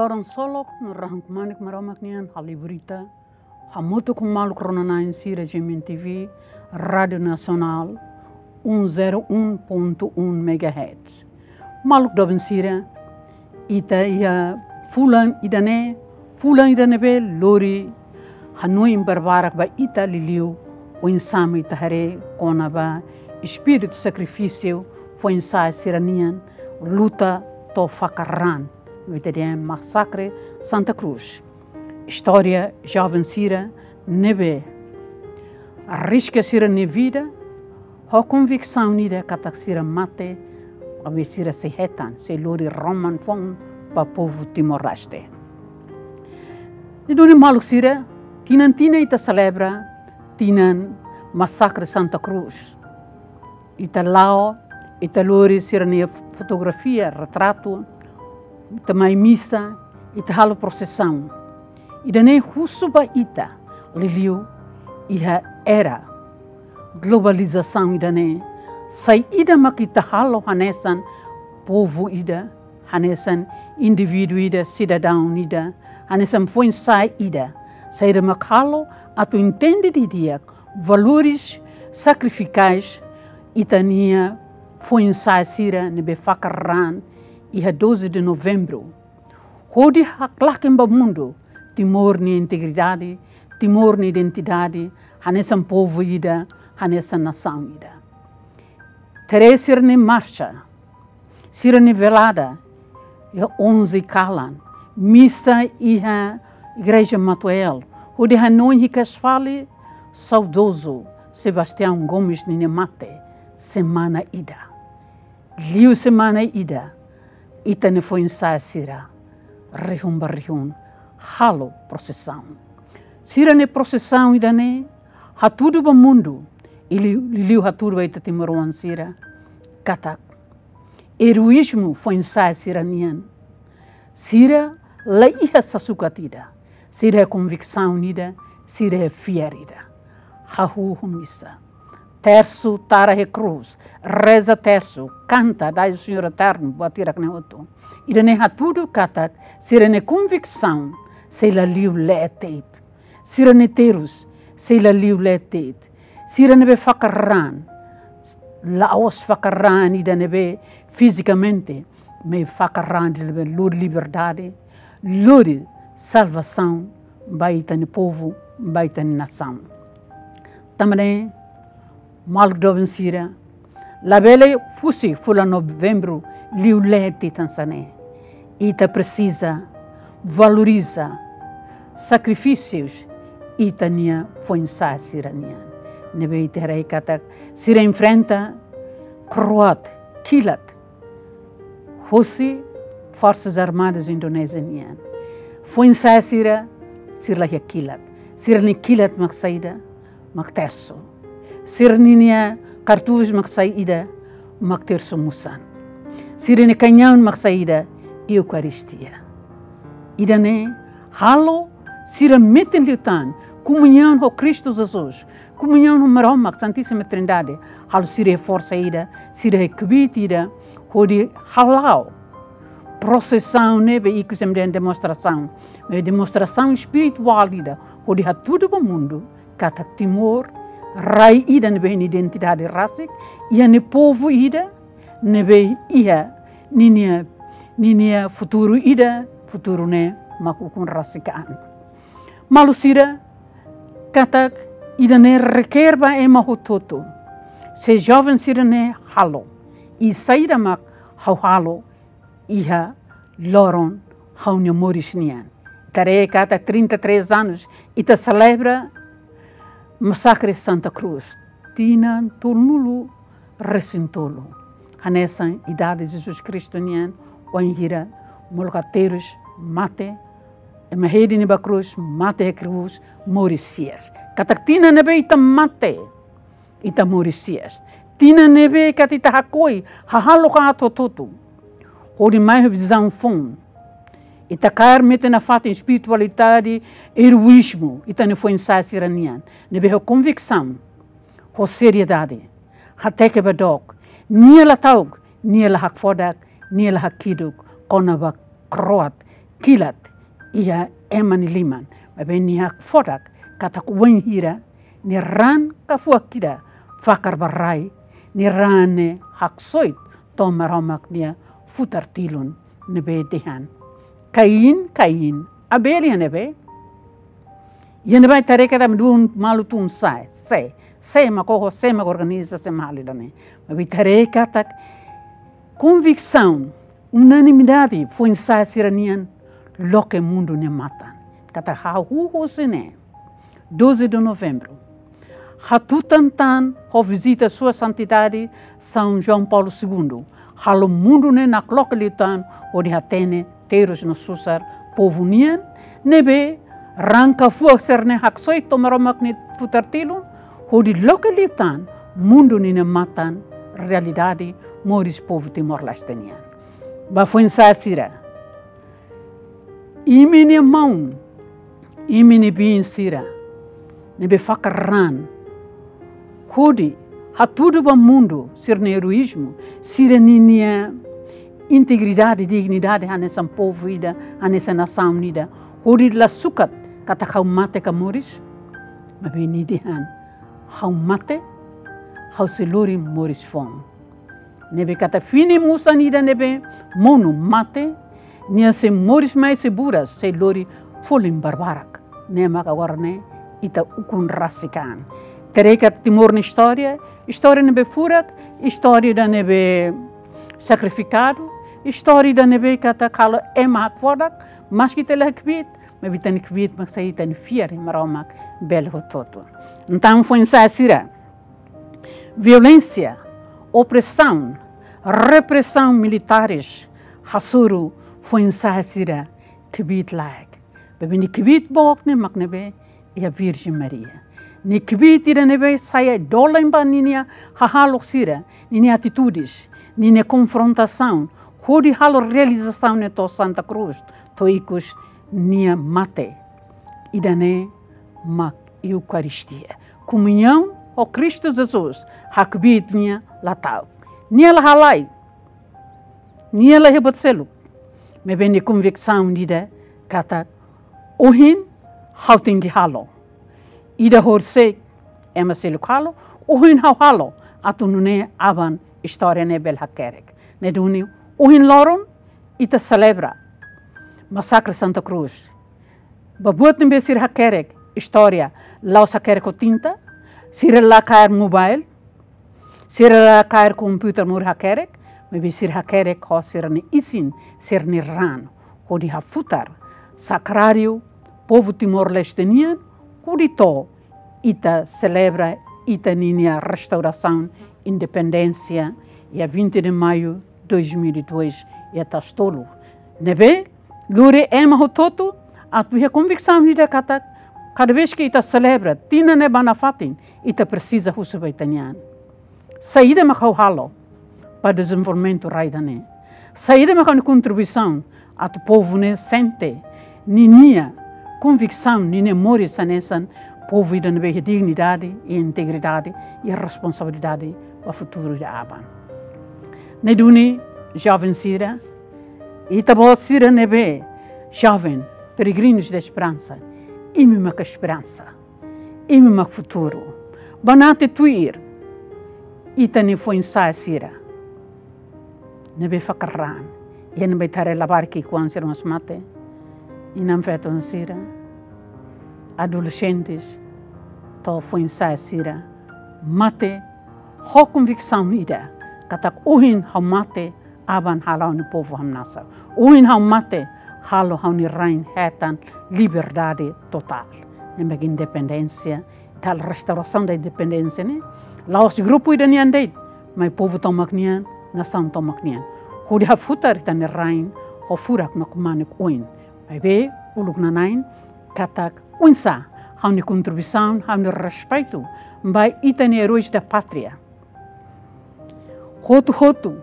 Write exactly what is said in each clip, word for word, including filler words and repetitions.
Loron solok no rahun kmanek Maromak nian, halibur ita hamutuk ho maluk rona-na'in sira G M N T V, Rádiu Nasionál um zero um ponto um megahertz. Maluk doben sira, ita iha fulan ida-ne'e, fulan ida ne'ebé lori hanoin barbarak ba ita liuliu oinsá mak ita haree kona-ba espíritu sakrifísiu foin-sa'e sira-nian luta to'o fakar raan, ita dehan masakre Santa Cruz. Istória joven sira ne'ebé arriska sira-nia vida ho konviksaun ida katak sira mate, maibé sira sei hetan, sei lori roman foun ba povu Timor-Leste. Entaun maluk sira, tinan-tinan ita selebra tinan masakre Santa Cruz. Ita la'o, ita lori sira-nia fotografia, retratu, ita mai misa, ita halo prosesaun. Ida-ne'e husu ba ita, liuliu iha era globalizasaun ida-ne'e, saida mak ita halo hanesan povu ida, hanesan indivíduu ida, sidadaun ida, hanesan foin-sa'e ida, saida mak halo atu entende didi'ak valores sakrifikais ita-nia foin-sa'e sira ne'ebé fakar raan iha doze de Novembro, hodi haklaken ba mundu Timor nia integridade, Timor nia identidade, hanesan povu ida, hanesan nasaun ida. Terese sira-nia marxa, sira-nia velada, iha onze kalan, misa iha Igreja Matuel, hodi hanoin hikas fali saudozu Sebastião Gomes ninia mate, semana ida. Liu semana ida, ita-nia foin-sa'e sira rihun ba rihun halo prosesaun. Sira-nia prosesaun ida-ne'e hatudu ba mundu, liuliu, liuliu hatudu ba ita timoroan sira katak eroízmu foin-sa'e sira-nian, sira la iha sasukat ida, sira iha konviksaun ida, sira iha fiar ida. Hahú ho misa, tersu tara iha krús, reza tersu, kanta Dai Senhor Eterno, buat hirak-ne'e hotu. Ida-ne'e hatudu katak sira-nia konviksaun sei la liu leet de'it. Sira-nia terus sei la liu leet de'it. Sira ne'ebé fakar raan, la'ós fakar raan ida ne'ebé fizikamente, maibé fakar raan ida ne'ebé lori liberdade, lori salvasaun ba ita-nia povu, ba ita-nia nasaun. Tanba ne'e, maluk doben sira, labele husi fulan Novembru liu leet de'it hanesan ne'e. Ita presiza valoriza sakrifísius ita-nia foin-sa'e sira-nian. Ne'ebé ita haree katak sira enfrenta kroat, kilat, hosi Forsas Armadas Indonézia nian. Foin-sa'e sira, sira la iha kilat. Sira-nia kilat mak saida, mak tersu. Sira-ninia kartús mak saida, mak tersu musan. Sira-nia kañaun mak saida, Eukaristia. Ida-ne'e halo sira metin liután komuñaun ho Kristu Jesus, komuñaun ho Maromak, Santísima Trindade, halo sira iha forsa ida, sira iha kbiit ida, hodi hala'o prosesaun ne'ebé ikus ema dehan demonstrasaun, maibé demonstrasaun espirituál ida, hodi hatudu ba mundu katak Timor rai ida ne'ebé iha nia identidade rasik, iha nia povu ida ne'ebé iha ninia, ninia futuru ida, futuru ne'e mak ukun rasik an. Maluk sira, katak ida-ne'e reker ba ema hotu-hotu. Se joven sira-ne'e halo, i saida mak ha'u halo iha loron ha'u-nia moris nian. Ita haree katak trinta e três anos ita selebra masakre Santa Cruz. Tinan tolunulu-resin-tolu. Hanesan idade Jesus Kristu nian, wainhira molok aterus mate, ema hedi nia ba krús, mate iha krús, moris hi'as. Katak tinan ne'ebé ita mate, ita moris hi'as. Tinan ne'ebé katak ita hakoi hahalok aat hotu-hotu, hodi mai ho vizaun foun. Ita kaer metin nafatin espiritualidade, eroízmu ita-nia foin-sa'e sira-nian, ne'ebé ho konviksaun, ho seriedade, hateke ba dook, nia la ta'uk, nia la hakfodak, nia la hakiduk kona-ba kroat, kilat iha ema nia liman. Maibé nia hakfodak katak wainhira nia raan kafuak ida fakar ba rai, nia raan ne'e haksoit to'o Maromak nia futar tilun ne'ebé dehan: Kain, Kain, Abel iha ne'ebé? Iha ne'ebá ita haree katak duun malu tun sa'e, sé, sé mak oho, sé mak organiza, sé mak halo ida-ne'e. Maibé ita haree katak konviksaun, unanimidade foin-sa'e sira-nian loke mundu nia matan. Katak hahú husi ne'e, doze de Novembro, hatutan tan ho vizita Sua Santidade São João Paulo Segundo, halo mundu ne'e nakloke liután hodi hatene terus no susar povu nian, ne'ebé raan kafuak sira-ne'e haksoit to'o Maromak nia futar tilun, hodi loke liután mundu ninia matan realidade moris povu Timor-Leste nian. Ba foin-sa'e sira, imi-nia maun, imi-nia biin sira ne'ebé fakar raan hodi hatudu ba mundu sira-nia eroízmu, sira-ninia integridade, dignidade hanesan povu ida, hanesan nasaun ida, hodi la sukat katak ha'u mate ka moris. Maibé nia dehan: Ha'u mate, ha'u sei lori moris foun. Ne'ebé katak fini-musan ida ne'ebé monu mate, nia sei moris mai, sei buras, sei lori folin barbarak. Ne'e mak agora ne'e ita ukun rasik an. Ita haree katak Timor nia istória, istória ne'ebé furak, istória ida ne'ebé sakrifikadu, istória ida ne'ebé katak halo ema hakfodak, maski ita la kbiit, maibé ita-nia kbiit mak sai ita-nia fiar iha Maromak bele hotu-hotu. Entaun, foin-sa'e sira, violénsia, opresaun, represaun militares hasoru foin-sa'e sira kbiit-laek. Maibé nia kbiit boot ne'e mak ne'ebé iha Virjen Maria. Nia kbiit ida ne'ebé sai dolen ba ninia hahalok sira, ninia atitudes, ninia konfrontasaun, hodi halo realizasaun ne'e to'o Santa Cruz, to'o ikus nia mate. Ida-ne'e mak Eukaristia. Komuñaun ho Kristu Jesus, hakbiit nia la ta'uk. Nia la halai. Nia la iha buat seluk. Maibé nia konviksaun ida katak ohin ha'u tenke halo. Ida horisehik ema seluk halo, ohin ha'u halo, atu nune'e aban istória ne'e bele hakerek. Ne'e duni ohin loron ita selebra masakre Santa Cruz. Ba buat ne'ebé sira hakerek istória, la'ós hakerek ho tinta, sira la kaer mobile, sira la kaer komputadór moris hakerek, maibé sira hakerek ho sira-nia isin, sira-nia raan, hodi hafutar sakráriu povu Timor-Leste nian, hodi to'o ita selebra ita-ninia restaurasaun independénsia, iha vinte de maio dois mil e dois, iha Tasi Tolu. Ne'ebé lori ema hotu-hotu atu iha konviksaun ida katak, kada vez ke ita selebra tinan ne'e ba nafatin, ita presiza husu ba ita-nia an: Saida mak ha'u halo ba dezenvolvimentu rai ida-ne'e? Saida mak ha'u-nia kontribuisaun atu povu ne'e sente ninia konviksaun, ninia moris hanesan povu ida ne'ebé iha dignidade, iha integridade, iha responsabilidade ba futuru ida aban? Ne'e duni, joven sira, ita-boot sira ne'ebé joven, peregrinus da esperança, imi mak esperansa, imi mak futuru. Banati tuir ita-nia foin-sa'e sira ne'ebé fakar raan. Iha ne'ebá ita haree labarik ki'ikoan sira mós mate, inan-feton sira, adolexentes, to'o foin-sa'e sira mate ho konviksaun ida katak ohin ha'u mate, aban halo ha'u-nia povu hamnasa. Ohin ha'u mate, halo ha'u-nia rain hetan liberdade totál. Ne'e mak independénsia, ita halo restaurasaun da independénsia ne'e la'ós grupu ida nian de'it, maibé povu tomak nian, nasaun tomak nian. Hodi hafutar ita-nia rain ho furak no kmanek oin. Maibé uluk nanain katak oinsá ha'u-nia kontribuisaun, ha'u-nia respeitu ba ita-nia heróis da pátria hotu-hotu,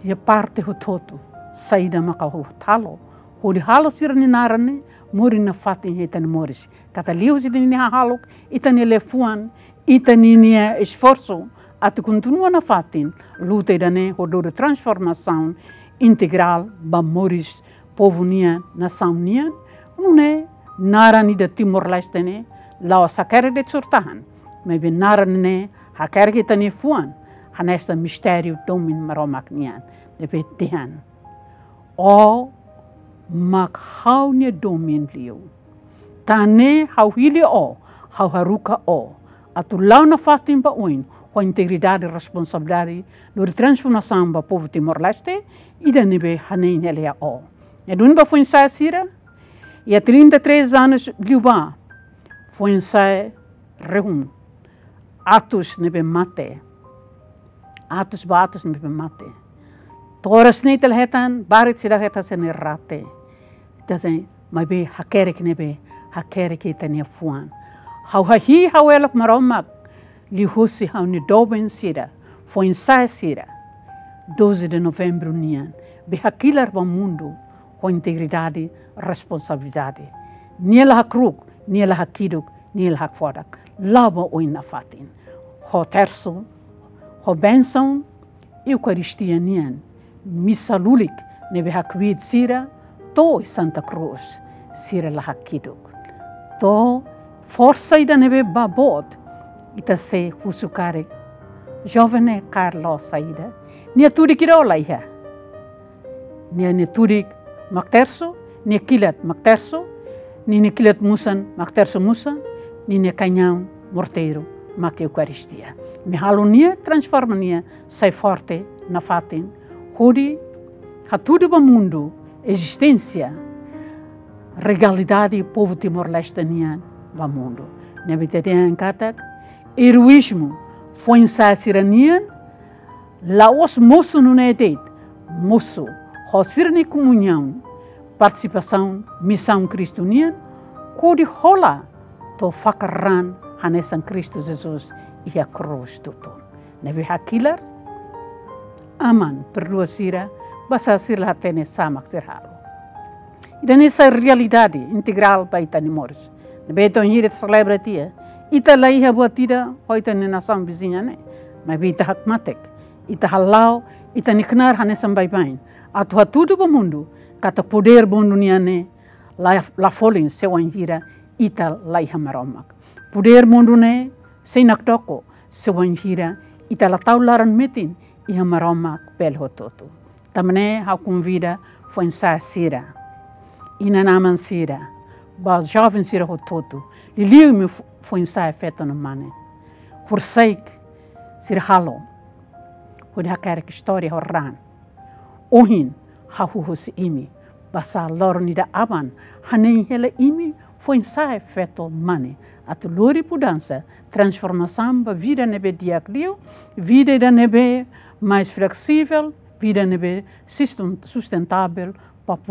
iha parte hotu-hotu, saida mak ha'u halo hodi halo sira-nia naran ne'e moris nafatin iha ita-nia moris. Katak liuhusi ita-nia hahalok, ita-nia liafuan, ita-nia esforsu atu kontinua nafatin luta ida-ne'e hodi lori transformasaun integrál ba moris povu nian, nasaun nian, nune'e naran ida Timor-Leste ne'e la'ós hakerek de'it sura-tahan, maibé naran ne'e hakerek ita-nia fuan, hanesan mistériu domin Maromak nian, ne'ebé dehan: Ó mak ha'u-nia domin liu. Tan ne'e ha'u hili ó, ha'u haruka ó atu la'o nafatin ba oin, ho integridade, responsabilidade, lori transformasaun ba povu Timor-Leste, ida ne'ebé hanoin hela iha ó. Iha duni ba foin-sa'e sira, iha trinta e três anos liubá, foin-sa'e rihun, atus ne'ebé mate, atus ba atus ne'ebé mate. To'o oras ne'e ita la hetan barit, sira la hetan sira-nia rate. Ita sei, maibé hakerek ne'ebé hakerek ita-nia fuan. Ha'u hahi'i ha'u-nia elok Maromak liuhosi ha'u-nia doben sira, foin-sa'e sira, doze de novembro nian, be hakilar ba mundu ho integridade, responsabilidade. Nia la hakru'uk, nia la hakiduk, nia la hakfodak. La'o ba oin nafatin. Ho tersu, ho bensaun Eukaristia nian, misa lulik ne'ebé hakbiit sira to'o Santa Cruz, sira la hakiduk. To'o forsa ida ne'ebé ba boot, ita sei husu karik joven ne'e kaer la'o saida. Nia tudik ida la iha. Nia, nia tudik mak tersu, nia kilat mak tersu, nia, nia kilat musan mak tersu musan, nia, nia kañaun, morteiru mak Eukaristia. Mak halo nia, transforma nia sai forte nafatin, hodi hatudu ba mundu ezisténsia, realidade povu Timor-Leste nian ba mundu. Ne'ebé ita dehan katak eroízmu foin-sa'e sira-nian la'ós mosu nune'e de'it, mosu ho sira-nia komuñaun, partisipasaun, misaun Kristu nian, hodi hola to'o fakar raan hanesan Kristu Jesus iha krús tutun. Ne'ebé hakilar, Aman, perdua sira, basá sira la hatene sá mak sira halo. Ida-ne'e sai realidade integrál ba ita-nia moris. Ne'ebé ita ohin ita selebra tiha, ita la iha buat ida ho ita-nia nasaun viziña ne'e. Maibé ita hakmatek, ita hala'o ita-nia knaar hanesan baibain, atu hatudu ba mundu katak podér mundu nian ne'e la, la folin se wainhira ita la iha Maromak. Podér mundu ne'e sei nakdoko se wainhira ita la tau laran metin iha Maromak bele hotu-hotu. Tanba ne'e ha'u konvida foin-sa'e sira, inan-aman sira, ba joven sira hotu-hotu, liuliu imi fo-, foin-sa'e feto no mane. Horiseik sira halo hodi hakerek istória ho raan. Ohin ha'u husu imi, basá loron ida aban hanoin hela imi foin-sa'e feto mane, atu lori mudansa, transformasaun ba vida ne'ebé di'ak liu, vida ida ne'ebé mais fleksivel, vida ne'ebé sustun-, sustentável ba po-